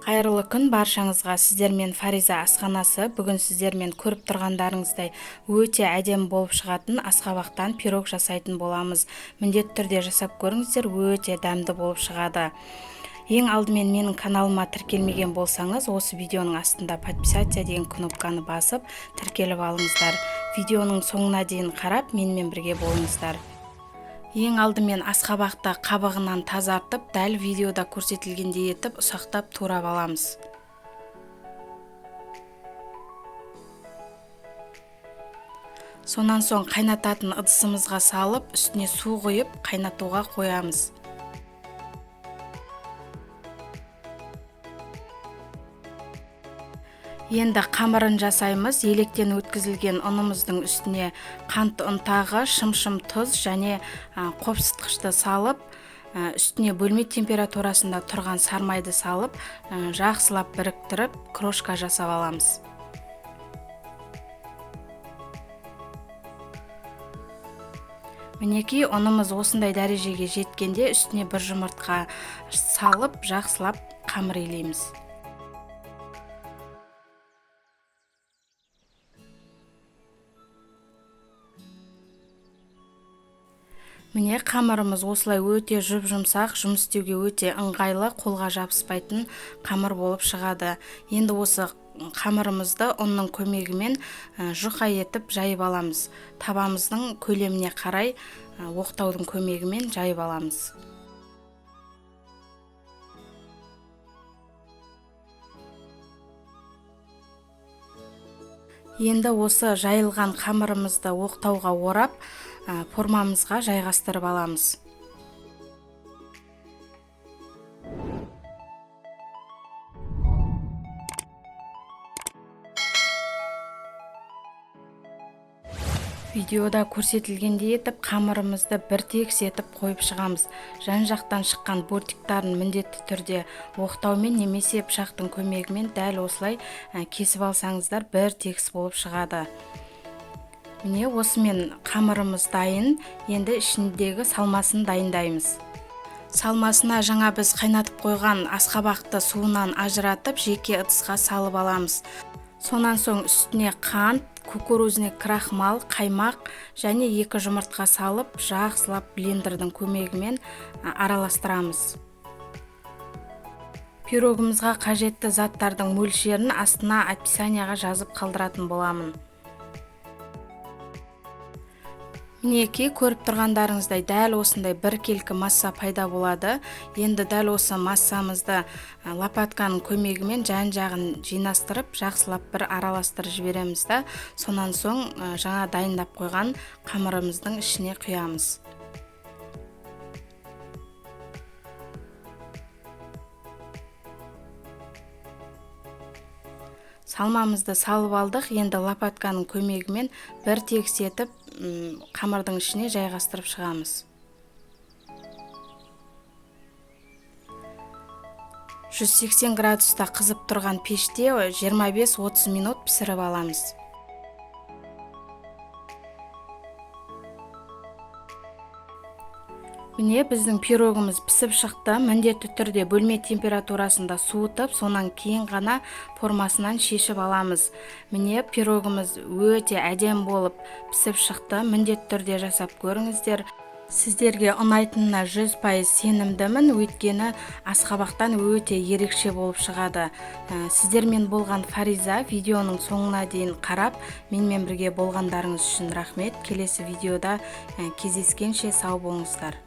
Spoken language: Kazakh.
Қайырлы күн баршаңызға, сіздермен Фариза асханасы. Бүгін сіздермен көріп тұрғандарыңыздай өте әдемі болып шығатын асқабақтан пирог жасайтын боламыз. Міндетті түрде жасап көріңіздер, өте дәмді болып шығады. Ең алдымен менің каналыма тіркелмеген болсаңыз, осы видеоның астында подписаться деген кнопканы басып, тіркеліп алыңыздар. Видеоның соңына дейін қарап, менімен бірге болыңыздар. Ең алдымен асқабақты қабығынан тазартып, дәл видеода көрсетілгендей етіп ұсақтап турап аламыз. Сонан соң қайнататын ыдысымызға салып, үстіне су құйып, қайнатуға қоямыз. Енді қамырын жасаймыз. Електен өткізілген ұнымыздың үстіне қант ұнтағы, шым-шым тұз және қопсытқышты салып, үстіне бөлме температурасында тұрған сармайды салып, жақсылап біріктіріп, крошка жасап аламыз. Мінекей, ұнымыз осындай дәрежеге жеткенде үстіне бір жұмыртқа салып, жақсылап қамыр илейміз. Міне, қамырымыз осылай өте жұп-жұмсақ, жұмыс істеуге өте ыңғайлы, қолға жабыспайтын қамыр болып шығады. Енді осы қамырымызды ұнның көмегімен жұқа етіп жайып аламыз. Табамыздың көлеміне қарай оқтаудың көмегімен жайып аламыз. Енді осы жайылған қамырымызды оқтауға орап, формамызға жайғастырып аламыз. Видеода көрсетілгендей етіп қамырымызды бір тегіс етіп қойып шығамыз. Жан-жақтан шыққан бортиктарын міндетті түрде оқтаумен немесе пышақтың көмегімен дәл осылай кесіп алсаңыздар бір тегіс болып шығады. Міне, осымен қамырымыз дайын. Енді ішіндегі салмасын дайындаймыз. Салмасына жаңа біз қайнатып қойған асқабақты суынан ажыратып, жеке ыдысқа салып аламыз. Сонан соң үстіне қант, кукурузный крахмал, қаймақ және 2 жұмыртқа салып, жақсылап блендердің көмегімен араластырамыз. Пирогымызға қажетті заттардың мөлшерін астына описанияға жазып қалдыратын боламын. Мінекей, көріп тұрғандарыңыздай дәл осындай біркелкі масса пайда болады. Енді дәл осы массамызды лопатканың көмегімен жан-жағын жинастырып, жақсылап бір араластырып жібереміз да, сонан соң жаңа дайындап қойған қамырымыздың ішіне құямыз. Салмамызды салып алдық. Енді лопатканың көмегімен бір тегіс етіп, қамырдың ішіне жайғастырып шығамыз. 180 градуста қызып тұрған пеште 25-30 минут пісіріп аламыз. Міне, біздің пирогымыз пісіп шықты. Міндетті түрде бөлме температурасында суытып, сонан кейін ғана формасынан шешіп аламыз. Міне, пирогымыз өте әдемі болып пісіп шықты. Міндетті түрде жасап көріңіздер. Сіздерге ұнайтынына 100% сенімдімін, өйткені асқабақтан өте ерекше болып шығады. Сіздермен болған Фариза. Видеоның соңына дейін қарап, менімен бірге болғандарыңыз үшін рахмет. Келесі видеода кездескенше сау болыңыздар.